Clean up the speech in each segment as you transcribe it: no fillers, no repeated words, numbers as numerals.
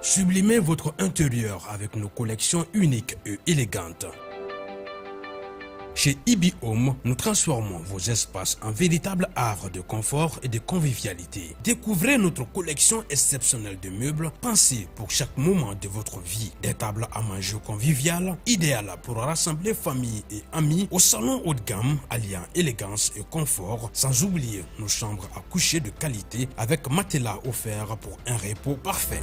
Sublimez votre intérieur avec nos collections uniques et élégantes. Chez Ibi Home, nous transformons vos espaces en véritables havres de confort et de convivialité. Découvrez notre collection exceptionnelle de meubles pensés pour chaque moment de votre vie. Des tables à manger conviviales, idéales pour rassembler famille et amis au salon haut de gamme, alliant élégance et confort, sans oublier nos chambres à coucher de qualité avec matelas offert pour un repos parfait.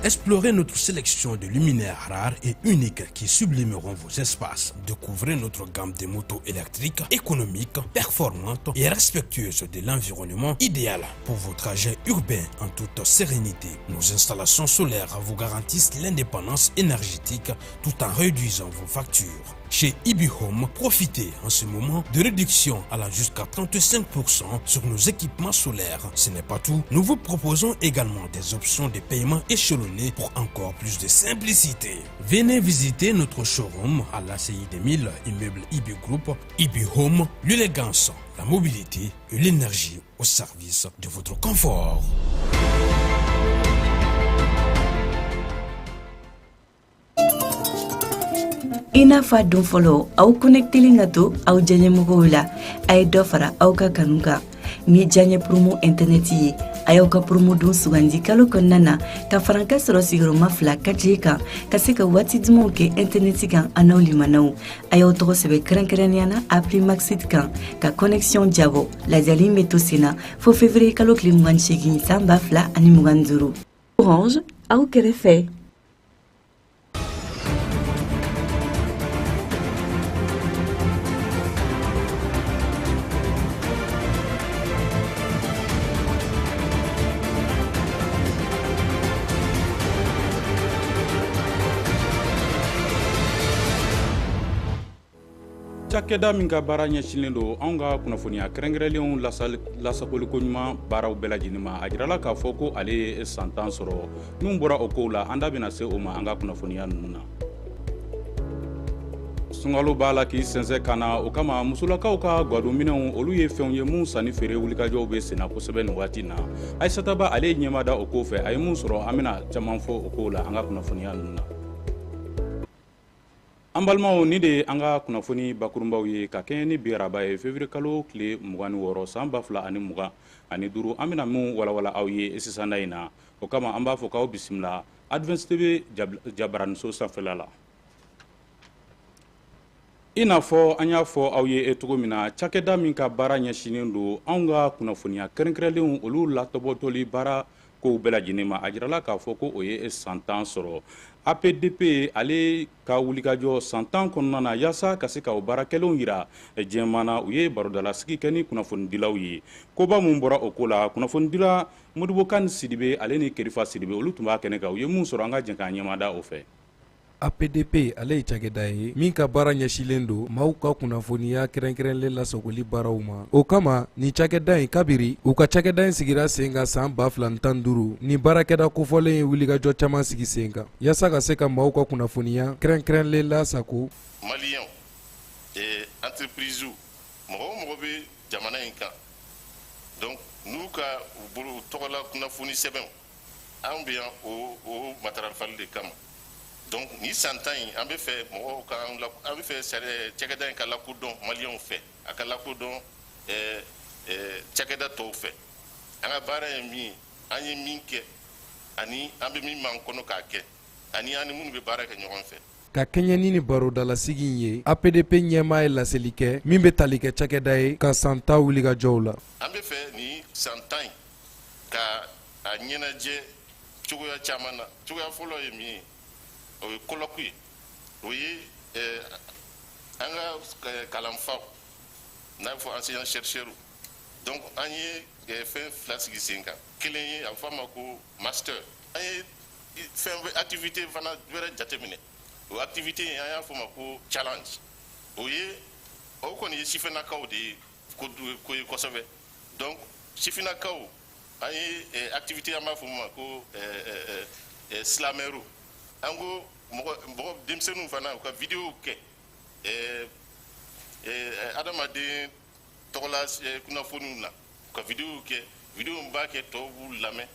Explorez notre sélection de luminaires rares et uniques qui sublimeront vos espaces. Découvrez notre gamme de motos électriques, économiques, performantes et respectueuses de l'environnement, idéal pour vos trajets urbains en toute sérénité. Nos installations solaires vous garantissent l'indépendance énergétique tout en réduisant vos factures. Chez Ibi Home, profitez en ce moment de réductions allant jusqu'à 35% sur nos équipements solaires. Ce n'est pas tout, nous vous proposons également des options de paiement échelonnées pour encore plus de simplicité. Venez visiter notre showroom à l'ACI 2000, immeuble Ibi Group. Ibi Home, l'élégance, la mobilité et l'énergie au service de votre confort. I n'a fɔ a don fɔlɔ, aw connectelen ka to aw diyaɲɛmɔgɔw la. A ye dɔ fara aw ka kanu kan ni diyaɲɛ promo intɛnɛti ye. A y'aw ka promo don sugandi kalo kɔnɔna na ka faranka sɔrɔ sigiyɔrɔma fila 4G kan, ka se ka waati dumanw kɛ intɛnɛti kan a n'aw limanaw. A y'aw tɔgɔ sɛbɛn kɛrɛnkɛrɛnnenya na appli Maxit kan ka connexion jabɔ. Lajali bɛ to sen na fo février kalo tile 28 san 2025. Orange, aw kɛrɛfɛ. Cakɛda min ka baara ɲɛsinlen don anw ka kunnafoniya kɛrɛnkɛrɛnlenw lasagoliko ɲuman baaraw bɛɛ lajɛlen ma, a jirala k'a fɔ ko ale ye san 10 sɔrɔ. Min bɔra o kow la, an da bɛna se o ma an ka kunnafoniya ninnu na. Sunkalo b'a la k'i sɛnsɛn ka na, o kama musolakaw ka gadonminɛnw, olu ye fɛnw ye mun sanni feere wulikajɔw bɛ senna kosɛbɛ nin waati na. Aïssata Ba, ale ye ɲɛma da o ko fɛ. A ye mun sɔrɔ, an bɛna caman fɔ o kow la an ka kunnafoniya ninnu na. An balimaw, ni de ye an ka kunnafoni bakurunbaw ye ka kɛɲɛ ni bi araba ye, février kalo tile 26 san 2025. An bɛna mun walawala aw ye sisan in na, o kama an b'a fɔ k'aw bisimila Advance TV jabaraniso sanfɛla la. I n'a fɔ an y'a fɔ aw ye cogo min na, cakɛda min ka baara ɲɛsinnen don anw ka kunnafoniya kɛrɛnkɛrɛnlenw olu latɔbɔtɔli baara kow bɛɛ lajɛlen ma, a jirala k'a fɔ ko o ye san 10 sɔrɔ. APDP ale ka wulikajɔ san 10 kɔnɔna na yaasa ka se ka o baara kɛlenw yira diɲɛmaa na, u ye barodalasigi kɛ ni kunnafonidilaw ye. Koba mun bɔra o ko la, kunnafonidila Modibo Kane Sidibe ale ni Kerifa Sidibe, olu tun b'a kɛnɛ kan. U ye mun sɔrɔ, an ka jɛ k'an ɲɛmada o fɛ. APDP ale ye cakɛda ye min ka baara ɲɛsinlen don maaw ka kunnafoniya kɛrɛnkɛrɛnlen lasagoli baaraw ma. O kama nin cakɛda in, kabiri u ka cakɛda in sigira sen kan san 2015, ni baarakɛda kofɔlen ye wulikajɔ caman sigi sen kan yaasa ka se ka maaw ka kunnafoniya kɛrɛnkɛrɛnlen lasago. Maliyɛnw, entreprise, mɔgɔ o mɔgɔ bɛ jamana in kan, donc n'u ka u bolo tɔgɔla kunnafoni sɛbɛnw, anw bɛ yan o matarafali de kama. Donc ni san 10 in, an bɛ fɛ mɔgɔw ka an bɛ fɛ cakɛda in ka lakodɔn maliyɛnw fɛ, a ka lakodɔn cakɛda tɔw fɛ. An ka baara ye min ye, an ye min kɛ ani an bɛ min m'an kɔnɔ k'a kɛ, ani an ni minnu bɛ baara kɛ ɲɔgɔn fɛ. Ka kɛɲɛ ni barodalasigi in ye, APDP ɲɛmaa ye laseli kɛ min bɛ tali kɛ cakɛda ye ka san 10 wulikajɔw la. An bɛ fɛ ni san 10 in ka a ɲɛnajɛ cogoya caman na. Cogoya fɔlɔ ye min ye, o ye colloque ye, o ye an ka kalanfaw, n'a bɛ fɔ enseignant chercheur. Donc an ye fɛn fila sigi sen kan. Kelen ye, a bɛ fɔ a ma ko master. An ye fɛn activité fana wɛrɛ jateminɛ. O activité in, an y'a fɔ o ma ko challenge. O ye, o kɔni ye sifinnakaw de ye ko ye kosɛbɛ. Donc sifinnakaw, an ye activité, an b'a fɔ o ma ko slameur. An ko mɔgɔ denmisɛnninw fana u ka vidéo kɛ adamaden tɔgɔla kunnafoniw na, u ka vidéo kɛ. Vidéo min b'a kɛ tɔw b'u lamɛn,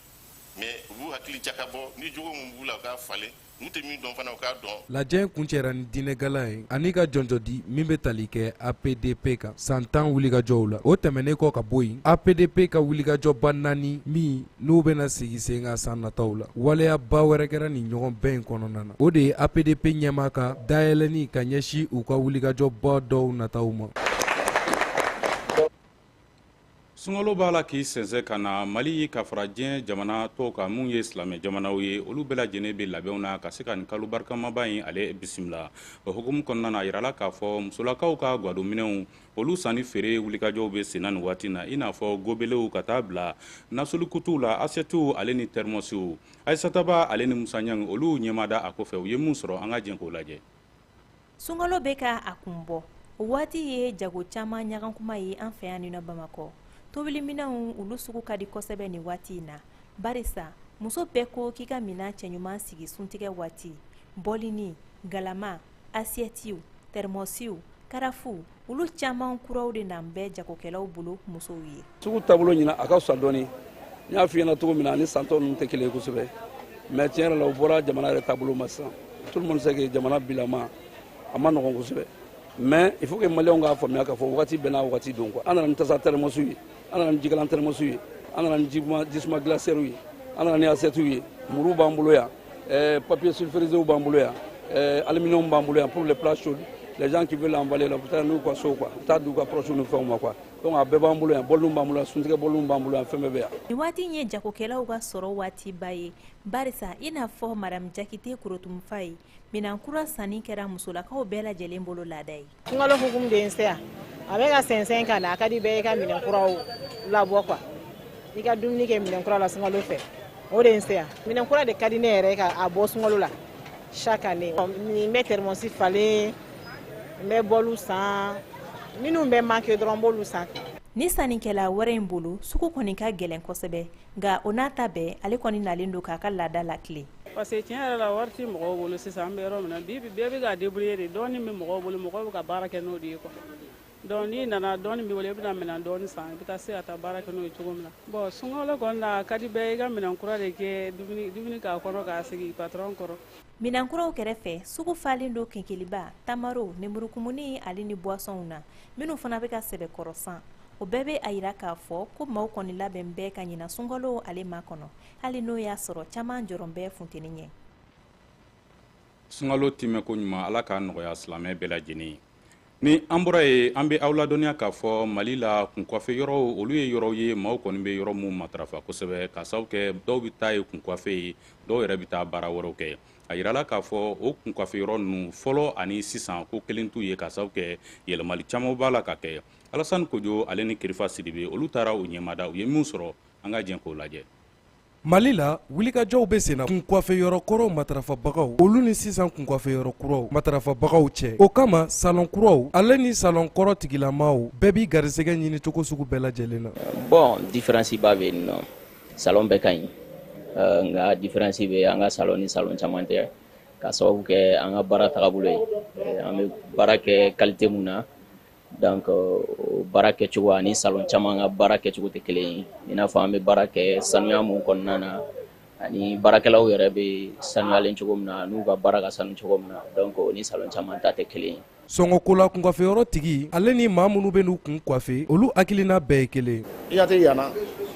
mais u b'u hakili jakabɔ ni jogo min b'u la, u k'a falen. N'u tɛ min dɔn fana, u k'a dɔn. Lajɛ in kuncɛra ni diinɛgala ye ani ka jɔnjɔdi min bɛ tali kɛ APDP kan san 10 wulikajɔw la. O tɛmɛnen kɔ ka bɔ yen, APDP ka wulikajɔba naani min n'u bɛna sigi sen kan san nataw la, waleyaba wɛrɛ kɛra nin ɲɔgɔn bɛn in kɔnɔna na, o de ye APDP ɲɛmaa ka dayɛlɛnni ka ɲɛsin u ka wulikajɔba dɔw nataw ma. Sunkalo b'a la k'i sɛnsɛn ka na Mali ka fara diɲɛ jamana tɔw kan minnu ye silamɛ jamanaw ye, olu bɛɛ lajɛlen bɛ labɛnw na ka se ka nin kalo barikamaba in ale bisimila. O hukumu kɔnɔna na, a yirala k'a fɔ musolakaw ka gwadonminɛnw, olu sanni feere wulikajɔw bɛ senna nin waati na, i n'a fɔ gobelew ka taa bila nasolikutuw la, asiyɛtiw ale ni tɛrimɔsiw. Ayisataba ale ni Musa Ɲangi, olu ɲɛmada a kɔfɛ, u ye mun sɔrɔ, an ka jɛn k'o lajɛ. Sunkalo bɛ ka a kun bɔ, o waati ye jago caman ɲagankuma ye an fɛ yan nɔ Bamakɔ. Tobiliminɛnw, olu sugu ka di kosɛbɛ nin waati in na, barisa muso bɛɛ ko k'i ka minɛn cɛɲuman sigi suntigɛ waati. Bɔlini, galama, asiyɛtiw, tɛrimɔsiw, karafuw, olu caman kuraw de nan bɛ jagokɛlaw bolo musow ye. Sugu taabolo ɲina, a ka fisa dɔɔni. N y'a f'i ɲɛna cogo min na, ani san tɔ ninnu tɛ kelen ye kosɛbɛ, mais tiɲɛ yɛrɛ la, u bɔra jamana yɛrɛ taabolo ma sisan. Tout le monde sait que jamana bilama a ma nɔgɔn kosɛbɛ, mais il faut que maliyɛnw k'a faamuya k'a fɔ wagati bɛɛ n'a wagati don quoi. An nana ni tasa tɛrɛmɔsiw ye, an nana ni jikalan tɛrɛmɔsiw ye, an nana ni jisuma glacière ye, an nana ni assiette ye, muru b'an bolo yan, papier sulfurisé b'an bolo yan, aluminium b'an bolo yan pour les plats chauds. Les gens qui veulent emballer la, u bɛ taa n'u ka so quoi, u bɛ taa di u ka proches ni fɛnw ma quoi. Donc a bɛɛ b'an bolo yan, bɔliniw b'an bolo yan, suntigɛ bɔliniw b'an bolo yan, fɛn bɛɛ bɛ yan. Nin waati in ye jagokɛlaw ka sɔrɔ waatiba ye, barisa i n'a fɔ Madame Jakite Korotunfa ye, minɛn kura sanni kɛra musolakaw bɛɛ lajɛlen bolo laada ye. Sunkalo hukumu de ye n se yan. A bɛ ka sɛnsɛn ka na, a ka di bɛɛ ye ka minɛn kuraw labɔ quoi, i ka dumuni kɛ minɛn kura la sunkalo fɛ, o de ye n se yan. Minɛn kura de ka di ne yɛrɛ ka a bɔ sunkalo la chaque année. Nin bɛ thermos falen, n bɛ bɔlu san, minnu bɛ manqué dɔrɔn, n b'olu san. Ni sannikɛla wɛrɛ in bolo, sugu kɔni ka gɛlɛn kosɛbɛ, nka o n'a ta bɛɛ, ale kɔni nalen don k'a ka laada latilen. Parce que tiɲɛ yɛrɛ la, wari tɛ mɔgɔw bolo sisan. An bɛ yɔrɔ min na bi, bɛɛ bɛ ka débrouiller de. Dɔɔnin bɛ mɔgɔw bolo, mɔgɔw bɛ ka baara kɛ n'o de ye quoi. Donc n'i nana, dɔɔnin b'i bolo, i bɛna minɛn dɔɔnin san, i bɛ taa se ka taa baara kɛ n'o ye cogo min na. Bon, sunkalo kɔni na, a ka di bɛɛ i ka minɛn kura de kɛ dumuni dumuni k'a kɔnɔ k'a sigi patron kɔrɔ. Minɛn kuraw kɛrɛfɛ, sugu falen don kenkeliba, tamaro, nemurukumuni ale ni boissonw na, minnu fana bɛ ka sɛbɛkɔrɔ san. O bɛɛ bɛ a yira k'a fɔ ko maaw kɔni labɛn bɛɛ ka ɲina sunkalo ale ma kɔnɔ, hali n'o y'a sɔrɔ caman jɔrɔn bɛ funteni ɲɛ. Sunkalo timɛko ɲuman, Ala k'a nɔgɔya silamɛ bɛɛ lajɛlen ye. Ni an bɔra yen, an bɛ aw ladɔnniya k'a fɔ Mali la, kunkɔfɛ yɔrɔw, olu ye yɔrɔw ye maaw kɔni bɛ yɔrɔ min matarafa kosɛbɛ, ka sababu kɛ dɔw bɛ taa ye kunkɔfɛ ye, dɔw yɛrɛ bɛ taa baara wɛrɛw kɛ. A yirala k'a fɔ o kunkɔfɛ yɔrɔ ninnu, fɔlɔ ani sisan, ko kelen t'u ye, ka sababu kɛ yɛlɛmali caman b'a la ka kɛ. Alasani Kojo ale ni Kirifa Sidibe, olu taara u ɲɛmada, u ye min sɔrɔ, an ka jɛn k'o lajɛ. Mali la, wulikajɔw bɛ senna kunkɔfɛ yɔrɔ kɔrɔw matarafabagaw, olu ni sisan kunkɔfɛ yɔrɔ kuraw matarafabagaw cɛ. O kama, salon kuraw ale ni salon kɔrɔ tigilamaw bɛɛ b'i garisɛgɛ ɲini cogo sugu bɛɛ lajɛlen na. Bon, différence ba bɛ yen nɔ. Salon bɛɛ ka ɲi, nka différence bɛ an ka salon ni salon caman tɛ, ka sababu kɛ an ka baara tagabolo ye. An bɛ baara kɛ qualité mun na, donc o baara kɛcogo ani salon caman ka baara kɛcogo tɛ kelen ye. I n'a fɔ an bɛ baara kɛ sanuya mun kɔnɔna na, ani baarakɛlaw yɛrɛ bɛ sanuyalen cogo min na, n'u ka baara ka sanu cogo min na, donc o ni salon caman ta tɛ kelen ye. Sɔngɔko la, kunkɔfɛyɔrɔ tigi ale ni maa minnu bɛ n'u kun coiffer, olu hakilina bɛɛ ye kelen. I ka tɛ yan na,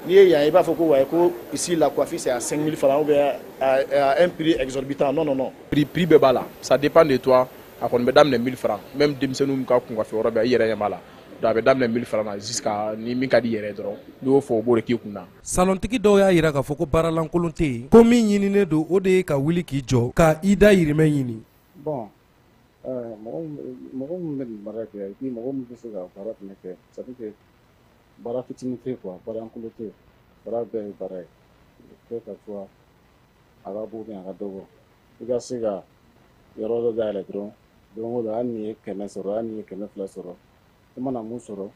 n'i ye yan, i b'a fɔ ko wayi, ko ici la coiffure c'est à 5000 francs ou bien à un prix exorbitant. Non, non, non. Prix bɛɛ b'a la, ça dépend de toi. A kɔni bɛ daminɛ 1000 francs, même denmisɛnninw ka kun coiffer yɔrɔ bɛɛ, i yɛrɛ ɲɛ b'a la. Donc a bɛ daminɛ 1000 francs na jusqu'à ni min ka di i yɛrɛ ye dɔrɔn, n'i y'o fɔ, o b'o de k'i kun na. Salontigi dɔw y'a yira k'a fɔ ko baaralankolon tɛ yen, ko min ɲininen don, o de ye ka wuli k'i jɔ ka i da yirimɛ ɲini. Bon, mɔgɔ min bɛ nin baara kɛ, et puis mɔgɔ min bɛ se ka baara fɛnɛ kɛ, c'est à dire que baara fitinin tɛ quoi, baara lankolon tɛ yen, baara bɛɛ ye baara ye, que ça soit a ka bon ou bien a ka dɔgɔ, i ka se ka yɔrɔ dɔ dayɛlɛ dɔrɔn, don o don, hali n'i ye 100 sɔrɔ, hali n'i ye 200 sɔrɔ, i mana mun sɔrɔ.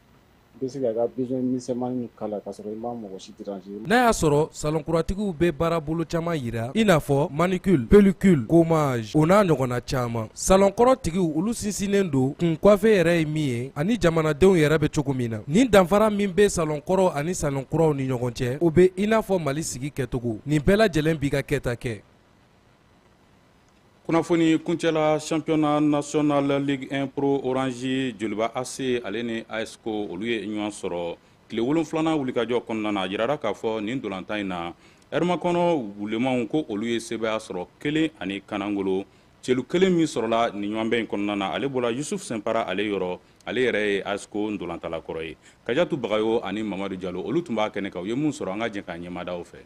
I bɛ se k'a ka besoin misɛnmanin k'a la k'a sɔrɔ i ma mɔgɔ si déranger. N'a y'a sɔrɔ salonkuratigiw bɛ baarabolo caman yira, i n'a fɔ manucure, pellicule, gommage, o n'a ɲɔgɔnna caman. Salonkɔrɔtigiw olu sinsinnen don kun coiffe yɛrɛ ye min ye ani jamanadenw yɛrɛ bɛ cogo min na. Nin danfara min bɛ salonkɔrɔw ani salonkuraw ni ɲɔgɔn cɛ, o bɛ i n'a fɔ Mali sigi kɛcogo. Nin bɛɛ lajɛlen b'i ka kɛta kɛ. Kunnafoni kuncɛla, championnat national Ligue 1 Pro Orange, Joliba AC ale ni ASCO, olu ye ɲɔgɔn sɔrɔ tile 7nan wulikajɔ kɔnɔna na. A jirara k'a fɔ nin ntolantan in na, Ɛrimakɔnɔ wulemaw ko olu ye sebaaya sɔrɔ 1-0. Celu kelen min sɔrɔla nin ɲɔgɔnbɛn in kɔnɔna na, ale bɔra Yusuf Sɛnpara ale yɔrɔ. Ale yɛrɛ ye ASCO ntolantala kɔrɔ ye. Kajatu Bagayo ani Mamadu Jalo, olu tun b'a kɛnɛ kan. U ye mun sɔrɔ, an ka jɛ k'a ɲɛmadaw fɛ.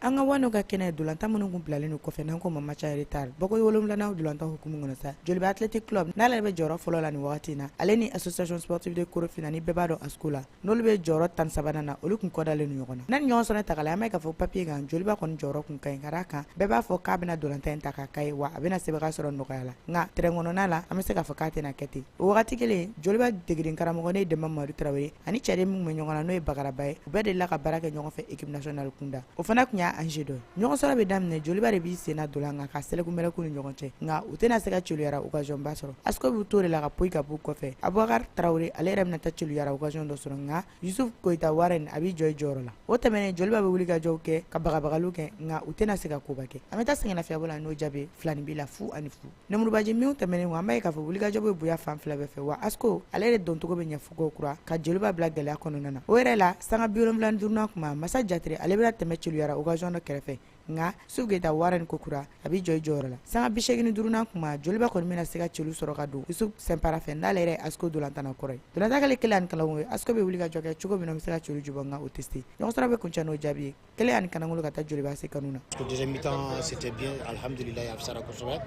An ka wano ka kɛnɛ ntolantan minnu kun bilalen don kɔfɛ, n'an ko ma match en retard, bɔko 7nan ntolantan hukumu kɔnɔ sa, Joliba Athletic Club, n'ale bɛ jɔyɔrɔ fɔlɔ la nin wagati in na, ale ni Association Sportive de Korofina, ni bɛɛ b'a dɔn ASCO la, n'olu bɛ jɔyɔrɔ 13nan na, olu kun kɔdalen don ɲɔgɔn na. N'a ni ɲɔgɔn sɔrɔ ta k'a lajɛ, an b'a ye k'a fɔ papier kan, Joliba kɔni jɔyɔrɔ kun ka ɲi, ka d'a kan bɛɛ b'a fɔ k'a bɛna ntolantan in ta k'a ka ye, wa a bɛna sebaaya sɔrɔ nɔgɔya la. Nka terrain kɔnɔna la, an bɛ se k'a fɔ k'a tɛna kɛ ten. O wagati kelen, Joliba degeden karamɔgɔ, n'o ye Denba Mamadu Tarawele, ani cɛden min bɛ ɲɔgɔn na, n'o ye Bagaraba ye, u bɛɛ delila ka baara kɛ ɲɔgɔn fɛ équipe nationale kunda. O fana tun y'a enjeu dɔ ye. Ɲɔgɔn sɔrɔ bɛ daminɛ, Joliba de b'i sen na ntolan kan ka sɛlɛku mɛlɛku ni ɲɔgɔn cɛ, nka u tɛna se ka celuyara occasion ba sɔrɔ. ASCO b'u to de la ka poyi ka b'u kɔfɛ. Abubakar Tarawele, ale yɛrɛ bɛna taa celuyara occasion dɔ sɔrɔ, nka Yusuf Koyita Warren, a b'i jɔ i jɔyɔrɔ la. O tɛmɛnen, Joliba bɛ wuli ka jɔw kɛ ka bagabagaliw kɛ, nka u tɛna se ka koba kɛ. An bɛ taa sɛgɛnnafiɲɛbɔ la n'o jaabi 2 bi la 0-0. Nemurubaji minw tɛmɛnen kɔ, an b'a ye k'a fɔ wulikajɔ bɛ bonya fan fila bɛɛ fɛ, wa ASCO ale yɛrɛ doncogo bɛ ɲɛ fuko kura ka Joliba bila gɛlɛya kɔnɔna na. O yɛrɛ la, sanga 75nan kuma, Masa Jatire, ale bɛna tɛmɛ celuyara occasion dɔ kɛrɛfɛ, nka Yusuf Keyita Warren ko kura, a b'i jɔ i jɔyɔrɔ la. Sanga 85nan kuma, Joliba kɔni bɛna se ka celu sɔrɔ ka don Yusuf Sɛnpara fɛ, n'ale yɛrɛ ye ASCO ntolantanna kɔrɔ ye. Ntolantan kɛlen 1-1 ye, ASCO bɛ wuli ka jɔ kɛ cogo min na, u bɛ se ka celu jubɔ, nka o tɛ se. Ɲɔgɔn sɔrɔ bɛ kuncɛ n'o jaabi ye, 1-1, ka taa Joliba se kanu na. Deuxième mi-temps, c'était bien, alhamdulillah, a fisayara kosɛbɛ.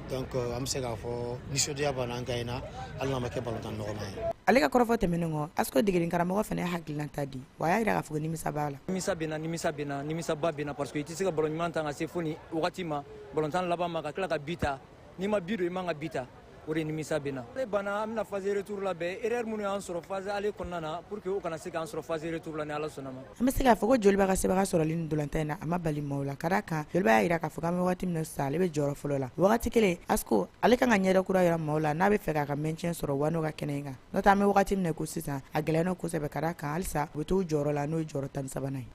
Donc an bɛ se k'a fɔ nisɔndiya b'an na, an gagnera, hali n'a ma kɛ balontan nɔgɔman ye. Ale ka kɔrɔfɔ tɛmɛnen kɔ, ASCO degeden karamɔgɔ fana ye hakilinata di, wa a y'a jira k'a fɔ ko nimisa b'a la. Nimisa bɛ na, nimisa bɛ na, nimisaba bɛ na, parce que i tɛ se ka ballon ɲuman ta ka se fo nin wagati ma, balontan laban ma, ka tila ka but ta. N'i ma but don, i man ka but ta. O de nimisa bɛ na. Ale banna, an bɛna phase retour labɛn, erreur minnu y'an sɔrɔ phase aller kɔnɔna na, pour que o kana se k'an sɔrɔ phase retour la, ni Ala sɔnna ma. An bɛ se k'a fɔ ko Joliba ka sebaaya sɔrɔli ni ntolantan in na, a ma bali maaw la, ka d'a kan Joliba y'a jira k'a fɔ k'an bɛ wagati min na sisan, ale bɛ jɔyɔrɔ fɔlɔ la. Wagati kelen, ASCO ale kan ka ɲɛda kura yira maaw la, n'a bɛ fɛ k'a ka maintien sɔrɔ wano ka kɛnɛ in kan. N'o tɛ, an bɛ wagati min na ko sisan, a gɛlɛyalen kosɛbɛ, ka d'a kan halisa u bɛ t'u jɔyɔrɔ la, n'o ye jɔyɔrɔ 13nan ye.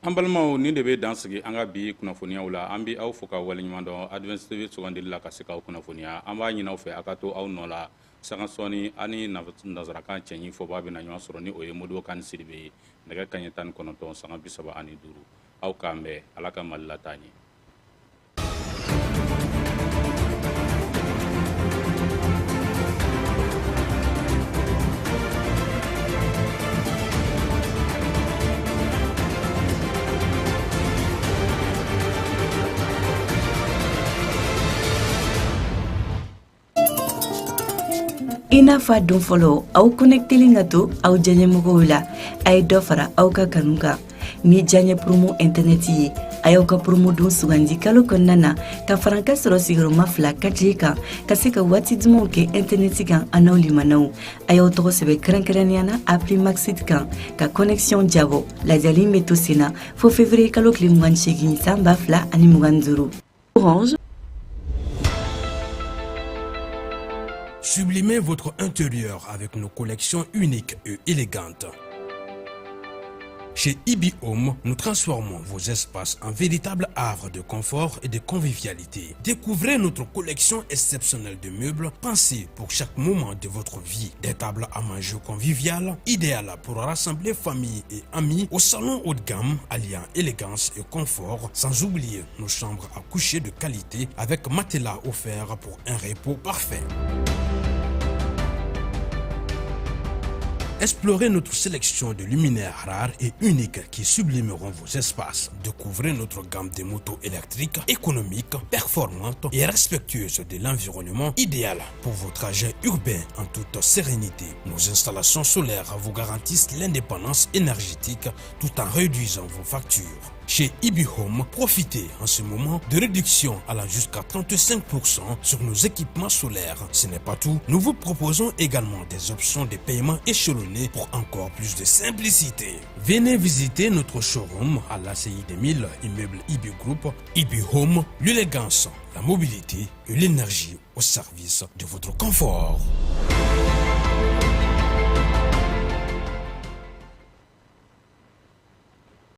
An balimaw, nin de bɛ dan sigi an ka bi kunnafoniyaw la. An bɛ aw fo ka waleɲuman dɔn Advance TV sugandili la ka se k'aw kunnafoniya. An b'a ɲini aw fɛ, aw ka to aw nɔ la. Sanga sɔɔni, ani nanzarakan cɛɲi fɔba bɛna ɲɔgɔn sɔrɔ, ni o ye Modibo Kani Sidibe ye, nɛgɛ kaɲɛ 19 sanga 35. Aw k'an bɛn. Ala ka Mali la taa ɲɛ. I n'a fɔ a don fɔlɔ, aw connectelen ka to aw diyaɲɛmɔgɔw la, a ye dɔ fara aw ka kanu kan ni diyaɲɛ promo internet ye. A y'aw ka promo don sugandi kalo kɔnɔna na ka farankan sɔrɔ sigiyɔrɔma 2 4G kan, ka se ka waati dumanw kɛ internet kan a n'aw limanaw. A y'aw tɔgɔ sɛbɛ kɛrɛnkɛrɛnnenya na appli Maxit kan ka connexion jabɔ. Lajali bɛ to sen na fo février kalo tile 28 san 2025. Orange. Sublimez votre intérieur avec nos collections uniques et élégantes. Chez Ibi Home, nous transformons vos espaces en véritables havres de confort et de convivialité. Découvrez notre collection exceptionnelle de meubles pensés pour chaque moment de votre vie. Des tables à manger conviviales, idéales pour rassembler famille et amis, au salon haut de gamme, alliant élégance et confort, sans oublier nos chambres à coucher de qualité avec matelas offert pour un repos parfait. Explorez notre sélection de luminaires rares et uniques qui sublimeront vos espaces. Découvrez notre gamme de motos électriques économiques, performantes et respectueuses de l'environnement, idéal pour vos trajets urbains en toute sérénité. Nos installations solaires vous garantissent l'indépendance énergétique tout en réduisant vos factures. Chez IB Home, profitez en ce moment de réduction allant jusqu'à 35% sur nos équipements solaires. Ce n'est pas tout, nous vous proposons également des options de paiement échelonnées pour encore plus de simplicité. Venez visiter notre showroom à l'ACI 2000, immeuble IB Group, IB Home, l'élégance, la mobilité et l'énergie au service de votre confort.